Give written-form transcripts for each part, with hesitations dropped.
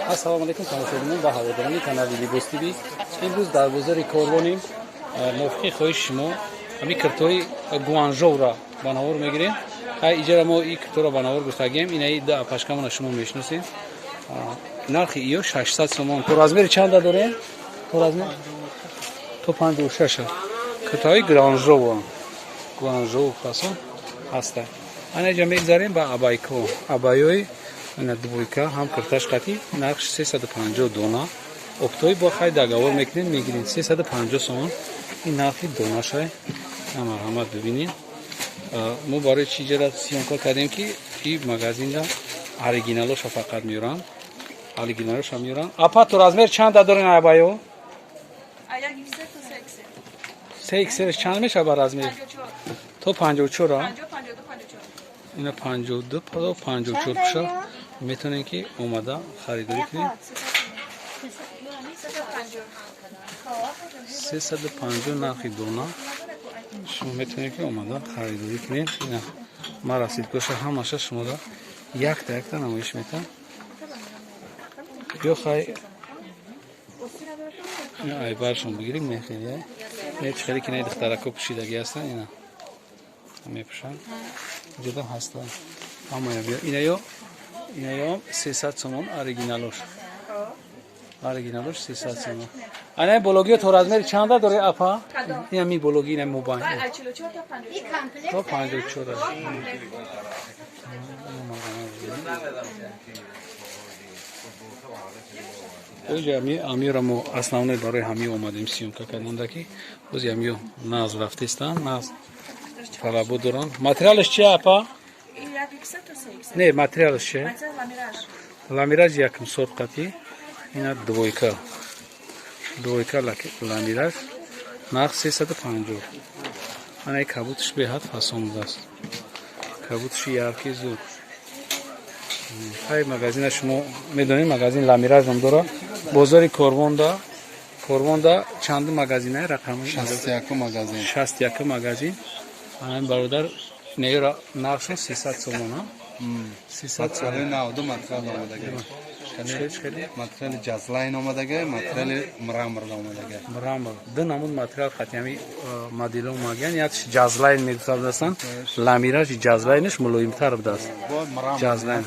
Ассалому алайкум, тамошобинон ва ҳаводорони канали Либос ТВ. Имрӯз дар бозори Корвонем. Мувофиқи хоҳиши шумо ҳамин киртои Гуанжоура ба навор мегирем. Хай, иҷара мо и кирторо ба навор гуфтагем. Инаи ду апашкамона шумо мешиносед. Нархи иё 600 сомон. То размери чанда дорем? То размер то 56. Киртои Гуанжоу, Гуанжоу фасон ҳаста. Ана иҷа мегзарем ба абайко, абайои ина двойка, ҳам кирташ қатӣ, нархш 350 дона. Оптовый бо хай договор мекунем, мегирем. 350 сомон ин нархи донашай. Марҳамат, бибинед. Мо барои чӣ ҷара съёмка кардем, ки и магазинда оригиналоша фақат меёранд, оригиналоша меёранд. Апа, то размер чанда дорен абайо? Се икселш чанд мешава ба размер? То 54-а? Ина 52 то 54 пуша метавонем, ки омада харидорӣ кунем. 350 нархи дона. Шумо метавонед, ки омада харидорӣ кунед. Ина ма расидгоша ҳамаша шумода якта якта намоиш метам. Ё хай, айбаршон бигирем. Нехеле не, хеле ки не, духтарако пӯшидагӣ ҳастанд, ина мепӯшанд, ҷуда ҳастанд ҳамая. Биё, инаё, инаё 300 сомон оригиналош, оригиналош 300 сомон. Ана бологиё то размери чанда дори, апа? Ина ми бологи, ина мобайн то 54. Оҷа амиро мо основной барои ҳамиё омадем съёмка карданда, ки ози амиё нағз рафтестанд, нағз талабот доранд. Материалаш чи, апа? Не, материалаш чи? Ламираж якм сорт қатӣ. Ина двойка, двойка ламираж, нарх 350. Ана кабуташ беҳад фасон будааст, кабуташи яркий, зуд. Хай, магазина шумо медонед, магазин Ламираж ном дорад, бозори Корвонда. Корвонда чанду магазинаи рақами? 61 магазин. 61 магазин. Ана бародар неёра нархшон 300 сомона, 300. Сомон нав, ду материал омадаги. Материали ҷазлайн омадаги, материали мрамор омадаги. Мрамор, ду намуд материал хати ҳами модело омадагиян. Якш ҷазлайн мегуфта будастанд, ламиражи ҷазлайнаш мулоимтар будааст. Ҷазлайн.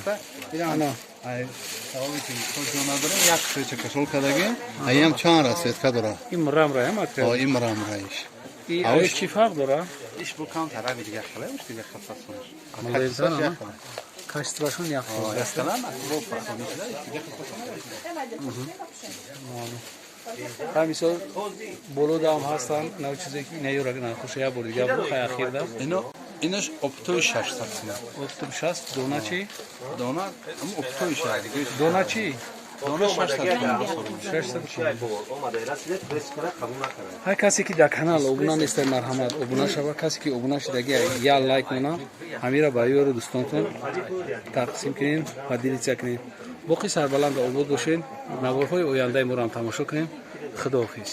Як свеча кашол кадаги, аям чанд расцветка дора. Ин мрамора материал? Ин мрамораиш. Иш чӣ фарқ дора? Иш бу кам тарави дига хеле, уш дига хасасонаш. Мулоимтар, качествоашон як. Бо фасони шуда, дига. Ҳай, мисол, болодаам ҳастанд нав чизе, ки инаёра нархоша як бор дига бу, хай, ахирда. Ино, инаш оптовый 600 сина. Оптовый 6 дона чи? Дона оптовый 6. Дона чи? Дона 600. Ҳар касе ки дар канал обуна нестай, марҳамат, обуна шава. Касе ки обуна шудаги, як лайк мона, ҳамира ба ёру дӯстонтон тақсим кунем ва делиться кунем. Боқӣ сарбаланд ва обод бошед. Наворҳои ояндаи моро ҳам тамошо кунем. Худоҳофиз.